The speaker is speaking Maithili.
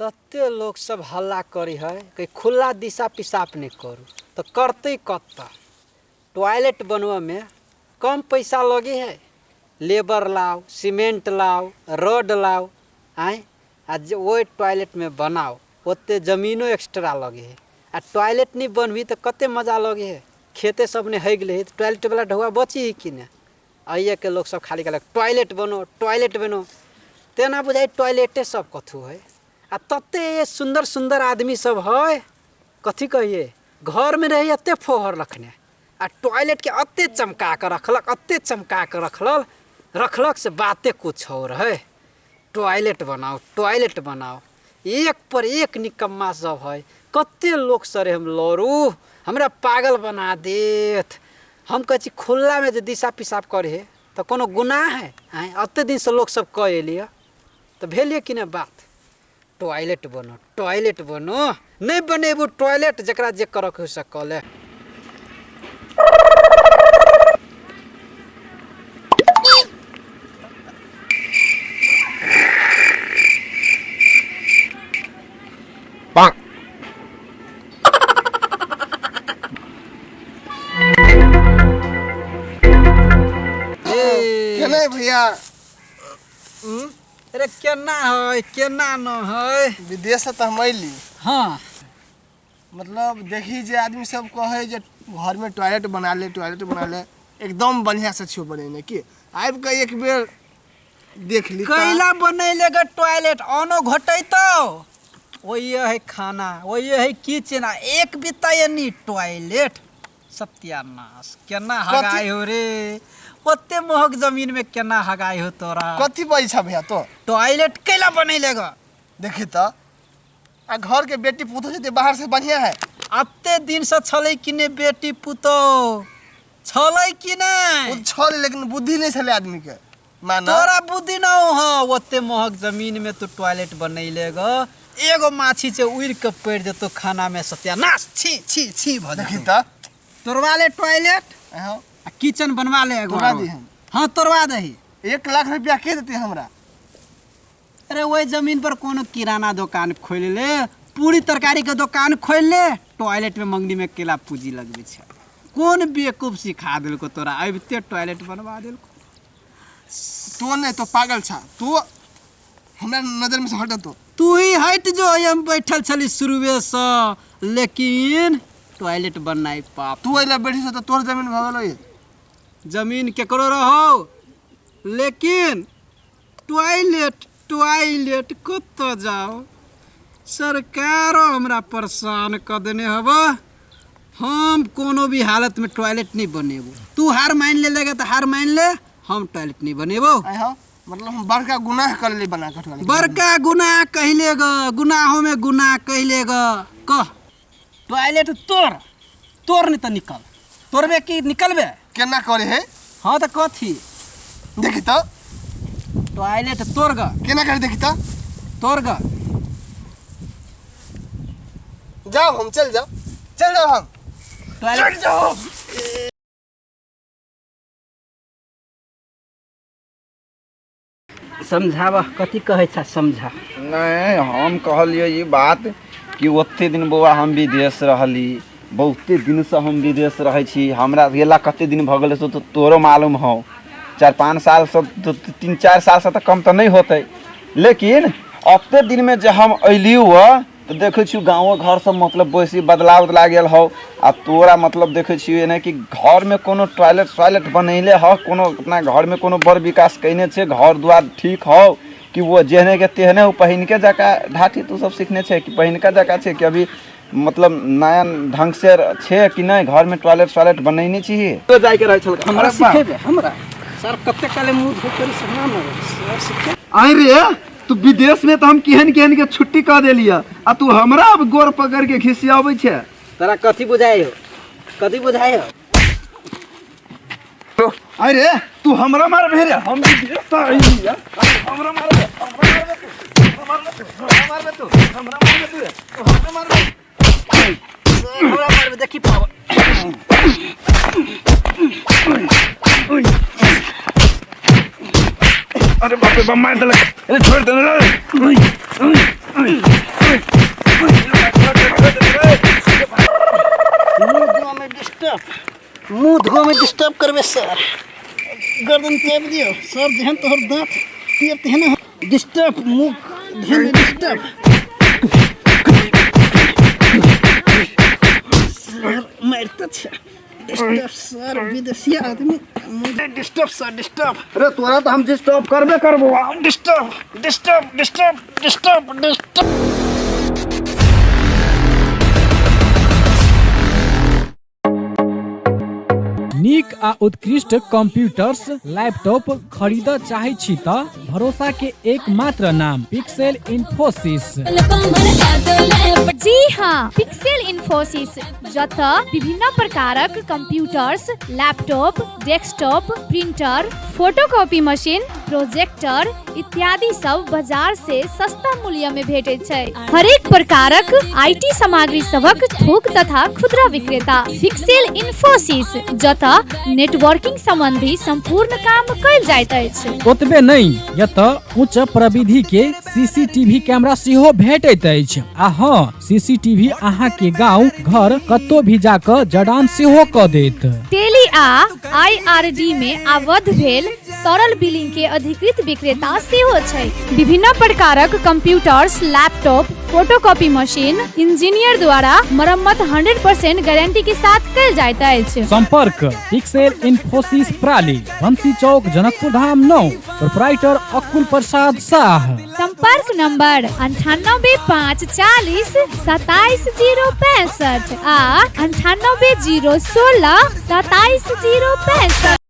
तते लोक सब हल्ला करै है कि खुला दिशा पिसाब नहि करू तऽ करतै कतऽ। टॉयलेट बनबऽमे कम पैसा लगै है? लेबर लाउ, सीमेंट लाउ, रड लाउ, आँय, आ जे ओहि टॉयलेटमे बनाउ ओते जमीनो एक्स्ट्रा लगै है। आ टॉयलेट नहि बनबही तऽ कते मजा लगै है? खेते सब नहि होइ गेलै तऽ टॉयलेटवला ढौआ बची है कि नहि? अइएके लोक सब खाली कहलक टॉयलेट बनो, टॉयलेट बनो, तेना बुझाइ टॉयलेटे सब कथू है। आ तते सुन्दर सुन्दर आदमी सब है, कथी कहिए, घरमे रहै एते फोहर रखने आ टॉयलेटके एते चमका कऽ रखलक, एते चमका कऽ रखलक रखलक से बाते कुछ और है। टॉयलेट बनाओ, टॉयलेट बनाओ, एक पर एक निकम्मा सब है। कते लोक सरे हम लड़ू, हमरा पागल बना देत। हम कहै छी खुल्लामे जे दिशा पिसाब करे है तऽ कोनो गुनाह है? आँय, एते दिनसँ लोक सब कऽ एलियै तऽ भेल कि नहि बात? टॉयलेट बनो, टॉयलेट बनो, नहि बनेबू टॉयलेट जकरा जे करऽ के हो से कऽ ले। ए, केना भैया? अरे केना है केना न है? विदेश से तऽ हम अयली। हाँ। मतलब देखी जे आदमी सब कहे जे घर में टॉयलेट बना ले, टॉयलेट बना ले, एकदम बढ़िया से छियो बनेने, की आबि के एक बेर देख ली। कैला बनैले ग टॉयलेट? अनो घोटैतो ओहिए है खाना, ओहिए है किचन, आ एक बित्ता एनी टॉयलेट। सत्यानाश, केना हगाय हो रे? ओते महग जमीन में केना हगाय हो तोरा? कथी पैसा भैया तो? टॉयलेट कैला बनैले ग? देखी तऽ आ घर के बेटी पुतोह जेते बाहर से बढ़िया है। अते दिन से छलै कि ने बेटी पुतोह छलै कि नै? ओ छल लेकिन बुद्धि नहीं छलै आदमी के। माना तोरा बुद्धि न हो, ओते महग जमीन में तू टॉयलेट बनैले ग, एगो माछी से उड़ के पड़ जेतो खाना में, सत्यानाश, छी छी छी भ देखी जेतो। तऽ तोड़वा ले टॉयलेट हाँ। आ किचन बनवा ले एगो तोड़वा आरो। दीहन। हाँ तोड़वा दही। 1 लाख रुपया के देते हमरा? अरे वही जमीन पर कोनो किराना दुकान खोल ले, पूरी तरकारी के दुकान खोल ले, टॉयलेट में मंगनी में केला पूंजी लगबे छै। कोन बेवकूफ सिखा देलको तोरा? अबिते टॉयलेट बनवा देलको। तू नहीं तो पागल छा, तू हमरा नजर में से हट तो। तू ही हट जो, हम बैठल छली शुरुए से, लेकिन टॉयलेट बननाइ पाप। तू अइला बैठी से तो तोर जमीन भऽ गेलो। जमीन केकरो रहो, लेकिन टॉयलेट टॉयलेट कतऽ जाओ? सरकारो हमरा परेशान कऽ देने हब। हम कोनो भी हालत में टॉयलेट नहीं बनेबो। तू हार मान ले लेगा तो हार मान ले, हम टॉयलेट नहीं बनेबो। आय हो, मतलब हम बड़का गुनाह कर ले बना के टॉयलेट। बड़का गुनाह कहले ग, गुनाहों में गुनाह कहले ग। कह टॉयलेट तोड़, तोड़ नहीं तो निकल, तोड़बे कि निकलबे? केना करे है? हाँ तो कथी देखी तो टॉयलेट तोड़ ग। केना करे देखी तो? तोड़ ग। जाओ हम चल जाओ, चल जाओ हम टॉयलेट चल जाओ। समझाबह कथी कहै छ समझा। नहीं हम कहलिए ई बात कि ओते दिन बौआ हम विदेश रहली, बहुते दिन से हम विदेश रहै छी, हमरा गेला कते दिन भऽ गेलै से तो तोरो मालूम हौ, 4-5 साल से तो 3-4 साल से तऽ कम तऽ नहि होतै। लेकिन ओते दिन में जे हम अयलियौ हँ तऽ देखै छियौ गाँवो घर सब मतलब बेसी बदलाव उदला गेल हौ। आ तोरा मतलब देखै छियौ एना कि घरमे कोनो टॉयलेट स्वायलेट बनैले हौ, कोनो अपना घरमे कोनो बड़ विकास कयने छै, घर दुआर ठीक हौ कि वो जेहने के तेहने ओ पहिनके जकाँ ढाठी तू सब सिखने छै कि पहिनका जकाँ छै कि अभी मतलब नया ढंग से छै कि नहि? घरमे टॉयलेट स्वायलेट बनैने छी? तो जाइके रहै छल हमरा सिखेबे? हमरा सर कते काले मुँह धो करी से हमरा न सर सिखे। आइ रे तू विदेश में तो हम केहन केहन के छुट्टी कऽ देलियै आ तू हमरा अब गोर पकड़ के घिसियाबै छै। तोरा कथी बुझाइ हो? कथी बुझाइ हो? अरे तू हमरा मारबे रे, हम विदेश से अइलियै, हमरा मारबे, हमरा मारबे तू, हमरा मारबे तू, हमरा मारबे तू, हमरा मारबे तू रे, तू हमरा मारबे, हमरा मारबे, देखी पावर। अरे बाप रे बाप मार देलक, अरे छोड़ दे रे। मुंह धोए में डिस्टर्ब करबे सर। गर्दन चापि दियौ सर, जेहन तोहर दाँत पियब तेहन डिस्टर्ब, मुंह धोए में डिस्टर्ब सर, मारिते छै डिस्टर्ब सर, विदेशिया आदमी डिस्टर्ब सर, डिस्टर्ब। अरे तोरा तऽ हम डिस्टर्ब करबे करबो। Disturb disturb disturb disturb disturb. नीक आ उत्कृष्ट कंप्यूटर्स लैपटॉप खरीदऽ चाहै छी तऽ भरोसा के एकमात्र नाम पिक्सेल इन्फोसिस। जी हाँ, पिक्सेल इन्फोसिस, जतऽ विभिन्न प्रकारक computers, laptop, desktop, printer, photocopy machine, projector इत्यादि सब बाजार से सस्ता मूल्य में भेटैत छै। हरेक प्रकारक IT सामग्री सभक थोक तथा खुदरा विक्रेता पिक्सेल इन्फोसिस, जतऽ नेटवर्किंग संबंधी संपूर्ण काम कयल जाइत अछि। ओतबे नहि, एतऽ उच्च प्रविधि के सीसीटीवी कैमरा सेहो भेटैत अछि। आ हँ, सीसीटीवी अहाँ के गांव घर कतौ भी जाकऽ जड़ान सेहो कऽ देत। टेली आ आईआरडी में आबद्ध भेल सरल बिलिंग के अधिकृत विक्रेता सेहो छै। विभिन्न प्रकारक computers, laptop, photocopy machine engineer द्वारा मरम्मत 100% गारंटी के साथ कयल जाइत अछि। संपर्क पिक्सेल इन्फोसिस प्राली, बंसी चौक, जनकपुर धाम 9, प्रोपराइटर अकुल प्रसाद शाह। संपर्क नंबर 98 5 40 27 0 65 आ 98 0 16 27 0 65।